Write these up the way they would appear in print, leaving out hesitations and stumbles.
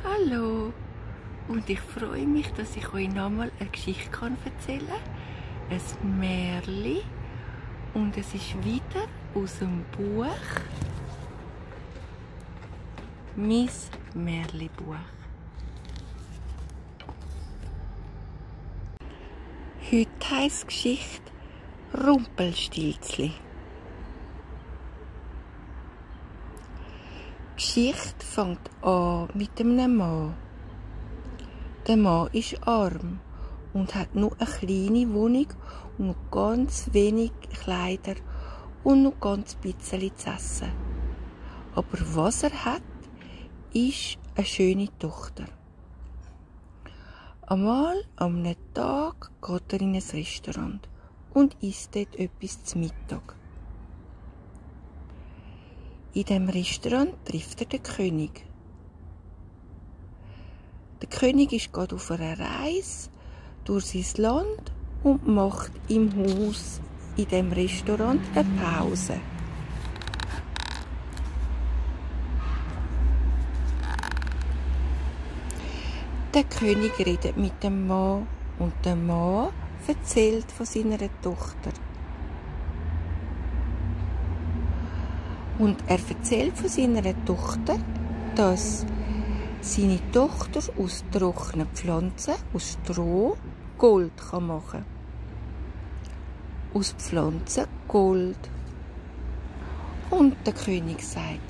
Hallo! Und ich freue mich, dass ich euch nochmal eine Geschichte erzählen kann. Ein Märchen. Und es ist wieder aus dem Buch «Mein Märchenbuch». Heute heisst die Geschichte «Rumpelstilzli». Die Geschichte fängt an mit einem Mann. Der Mann ist arm und hat nur eine kleine Wohnung und nur ganz wenig Kleider und nur ganz bisschen zu essen. Aber was er hat, ist eine schöne Tochter. Einmal an einem Tag geht er in ein Restaurant und isst dort etwas zu Mittag. In diesem Restaurant trifft er den König. Der König ist gerade auf einer Reise durch sein Land und macht im Haus in dem Restaurant eine Pause. Der König redet mit dem Mann und der Mann erzählt von seiner Tochter. Und er erzählt von seiner Tochter, dass seine Tochter aus trockenen Pflanzen, aus Stroh, Gold machen kann. Aus Pflanzen Gold. Und der König sagt,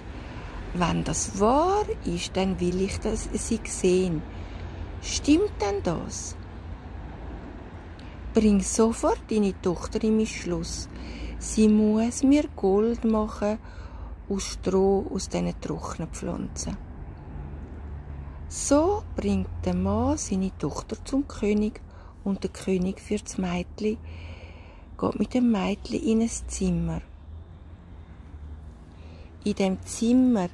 wenn das wahr ist, dann will ich sie sehen. Stimmt denn das? Bring sofort deine Tochter in mein Schloss. Sie muss mir Gold machen aus Stroh, aus diesen trockenen Pflanzen. So bringt der Mann seine Tochter zum König und der König führt das Mädchen, geht mit dem Mädchen in ein Zimmer. In dem Zimmer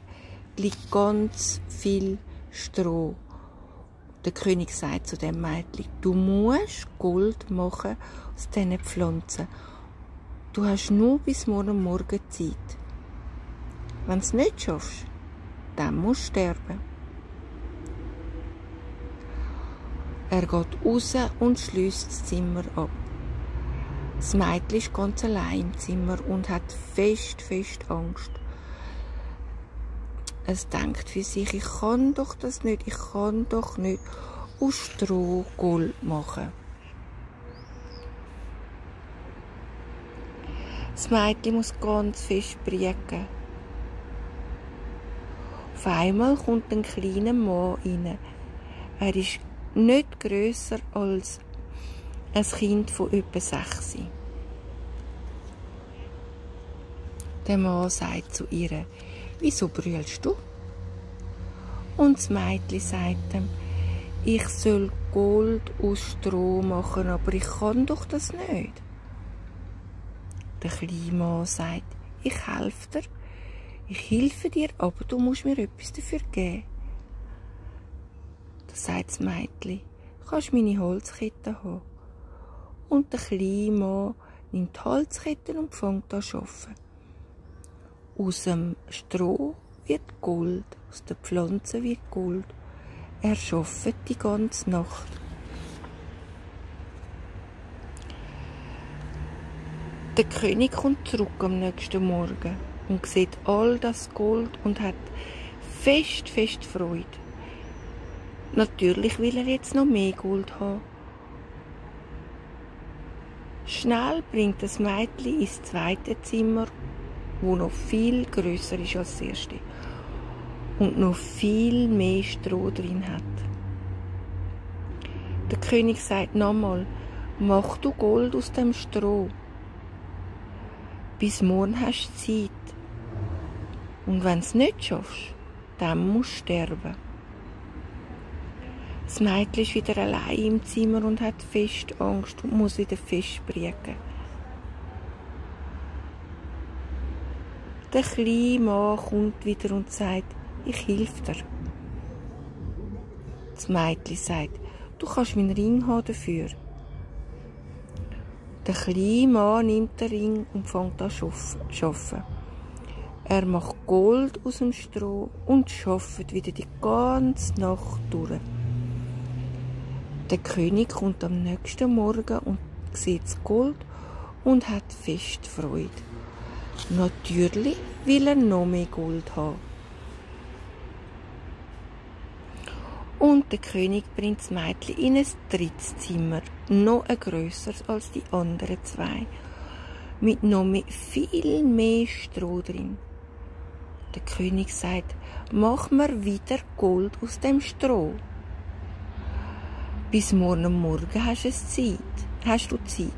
liegt ganz viel Stroh. Der König sagt zu dem Mädchen, du musst Gold machen aus diesen Pflanzen. Du hast nur bis morgen Zeit. Wenn du es nicht schaffst, dann musst du sterben. Er geht raus und schließt das Zimmer ab. Das Mädchen ist ganz allein im Zimmer und hat fest Angst. Es denkt für sich, ich kann doch nicht aus Stroh Gold machen. Das Mädchen muss ganz fest brieken. Auf einmal kommt ein kleiner Mann rein. Er ist nicht grösser als ein Kind von etwa 6. Der Mann sagt zu ihr, wieso brüllst du? Und das Mädchen sagt ihm, ich soll Gold aus Stroh machen, aber ich kann doch das nicht. Der kleine Mann sagt, ich helfe dir. Ich helfe dir, aber du musst mir etwas dafür geben. Da sagt das Mädchen, du kannst meine Holzkette haben. Und der kleine Mann nimmt die Holzketten und fängt an zu arbeiten. Aus dem Stroh wird Gold, aus den Pflanzen wird Gold. Er arbeitet die ganze Nacht. Der König kommt zurück am nächsten Morgen und sieht all das Gold und hat fest Freude. Natürlich will er jetzt noch mehr Gold haben. Schnell bringt das Mädchen ins zweite Zimmer, wo noch viel grösser ist als das erste und noch viel mehr Stroh drin hat. Der König sagt nochmal, mach du Gold aus dem Stroh. Bis morgen hast du Zeit. Und wenn du es nicht schaffst, dann musst du sterben. Das Mädchen ist wieder allein im Zimmer und hat fest Angst und muss wieder fest brieken. Der kleine Mann kommt wieder und sagt, ich helfe dir. Das Mädchen sagt, du kannst meinen Ring haben dafür. Der kleine Mann nimmt den Ring und fängt an zu arbeiten. Er macht Gold aus dem Stroh und arbeitet wieder die ganze Nacht durch. Der König kommt am nächsten Morgen und sieht das Gold und hat fest Freude. Natürlich will er noch mehr Gold haben. Und der König bringt das Mädchen in ein drittes Zimmer, noch ein grösseres als die anderen zwei, mit noch viel mehr Stroh drin. Der König sagt, mach mir wieder Gold aus dem Stroh. Bis morgen Morgen hast du Zeit.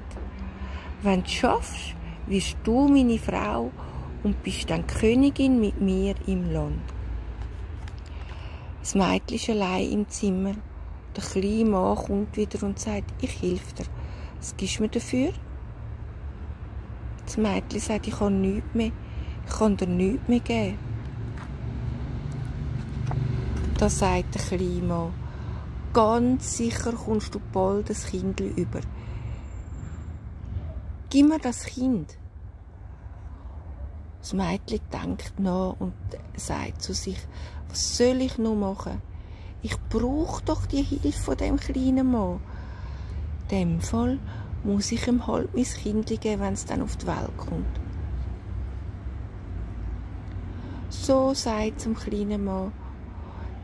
Wenn du schaffst, wirst du meine Frau und bist dann Königin mit mir im Land. Das Mädchen ist allein im Zimmer. Der kleine Mann kommt wieder und sagt, ich helfe dir. Was gibst du mir dafür? Das Mädchen sagt, ich kann nichts mehr. Ich kann dir nichts mehr geben. Da sagt der kleine Mann, ganz sicher kommst du bald ein Kindli über. Gib mir das Kind. Das Mädchen denkt nach und sagt zu sich, was soll ich noch machen? Ich brauche doch die Hilfe von dem kleinen Mann. In dem Fall muss ich ihm halt mein Kind geben, wenn es dann auf die Welt kommt. So sagt zum kleinen Mann,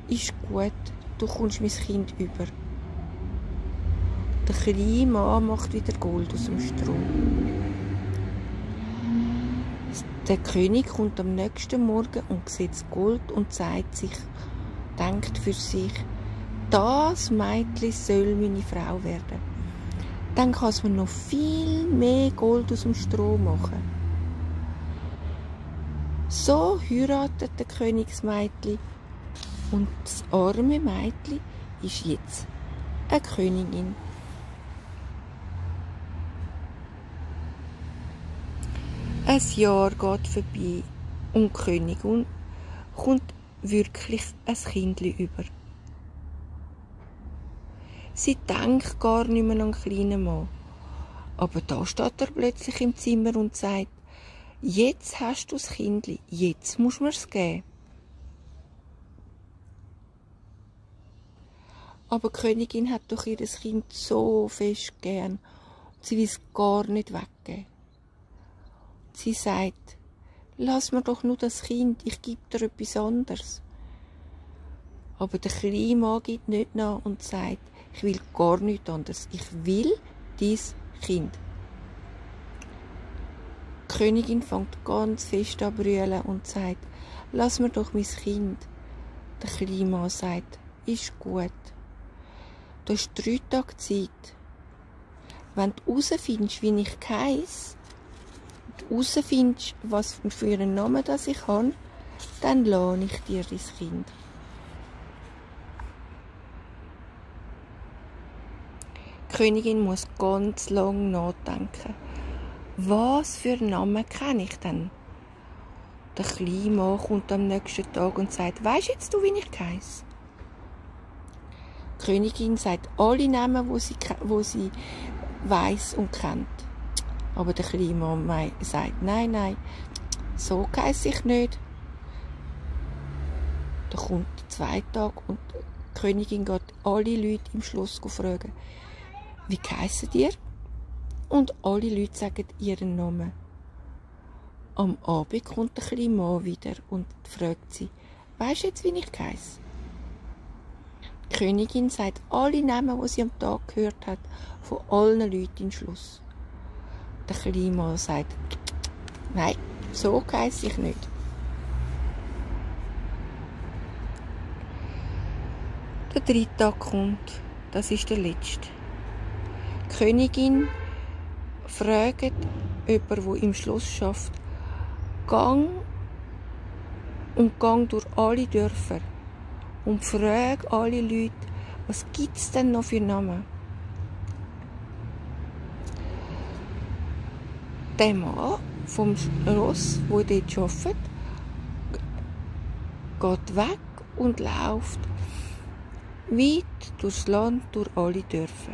ist gut, du kommst mein Kind über. Der kleine Mann macht wieder Gold aus dem Stroh. Der König kommt am nächsten Morgen und sieht das Gold und denkt für sich, das Mädchen soll meine Frau werden. Dann kann es mir noch viel mehr Gold aus dem Stroh machen. So heiratet der König das Mädchen und das arme Mädchen ist jetzt eine Königin. Ein Jahr geht vorbei und die Königin kommt wirklich ein Kindli über. Sie denkt gar nicht mehr an den kleinen Mann. Aber da steht er plötzlich im Zimmer und sagt, jetzt hast du das Kindli, jetzt musst du mir's geben. Aber die Königin hat doch ihr Kind so fest gern und sie will es gar nicht weggeben. Sie sagt, lass mir doch nur das Kind, ich gebe dir etwas anderes. Aber der kleine Mann gibt nicht nach und sagt, ich will gar nichts anderes, ich will dein Kind. Die Königin fängt ganz fest an zu brüllen und sagt, lass mir doch mein Kind. Der kleine Mann sagt, ist gut. Du hast 3 Tage Zeit. Wenn du herausfindest, wie ich heisse, herausfindest, was für einen Namen das ich habe, dann lasse ich dir dein Kind. Die Königin muss ganz lange nachdenken. Was für einen Namen kenne ich denn? Der kleine Mann kommt am nächsten Tag und sagt, weisst jetzt du, wie ich heisse? Die Königin sagt alle Namen, wo sie weiss und kennt. Aber der kleine Mann sagt, nein, so heisse ich nicht. Da kommt der 2. Tag und die Königin geht alle Leute im Schloss fragen, wie heissen ihr? Und alle Leute sagen ihren Namen. Am Abend kommt der kleine Mann wieder und fragt sie, weisst du jetzt, wie ich heisse? Die Königin sagt alle Namen, die sie am Tag gehört hat, von allen Leuten im Schloss. Der kleine Mann sagt, nein, so heisse ich nicht. Der 3. Tag kommt, das ist der letzte. Die Königin fragt jemanden, der im Schloss arbeitet, gang durch alle Dörfer und frage alle Leute, was gibt es denn noch für Namen? Der Mann vom Schloss, der dort arbeitet, geht weg und läuft weit durchs Land, durch alle Dörfer.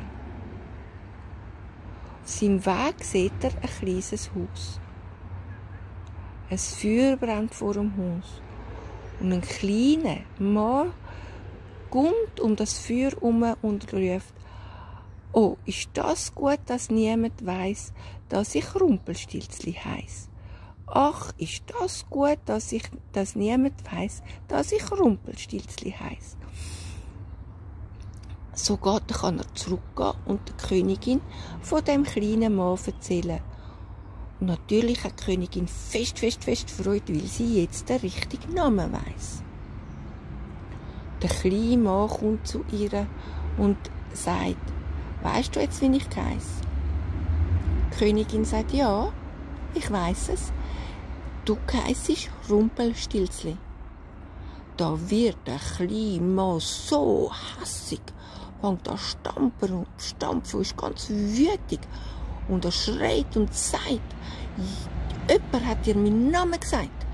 Auf seinem Weg sieht er ein kleines Haus. Ein Feuer brennt vor dem Haus. Und ein kleiner Mann kommt um das Feuer herum und ruft: «Oh, ist das gut, dass niemand weiss, dass ich Rumpelstilzli heiss? Ach, ist das gut, dass niemand weiss, dass ich Rumpelstilzli heiss?» So kann er zurückgehen und der Königin von dem kleinen Mann erzählen. Und natürlich hat die Königin fest Freude, weil sie jetzt den richtigen Namen weiss. Der kleine Mann kommt zu ihr und sagt: «Weisst du jetzt, wie ich heiss?» Die Königin sagt: «Ja, ich weiss es. Du heissest Rumpelstilzli.» Da wird der kleine Mann so hässig, fängt an stampfen und stampfen, ist ganz wütig. Und er schreit und sagt: «Jemand hat dir meinen Namen gesagt.»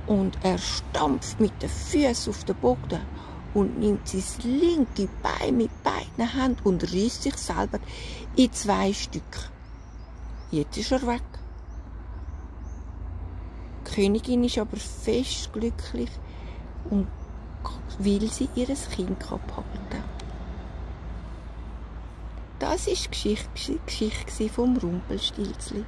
Und er stampft mit den Füßen auf den Boden und nimmt sein linke Bein mit beiden Händen und reißt sich selber in 2 Stücke. Jetzt ist er weg. Die Königin ist aber fest glücklich, und will sie ihr Kind abhalten. Das war die Geschichte vom Rumpelstilzli.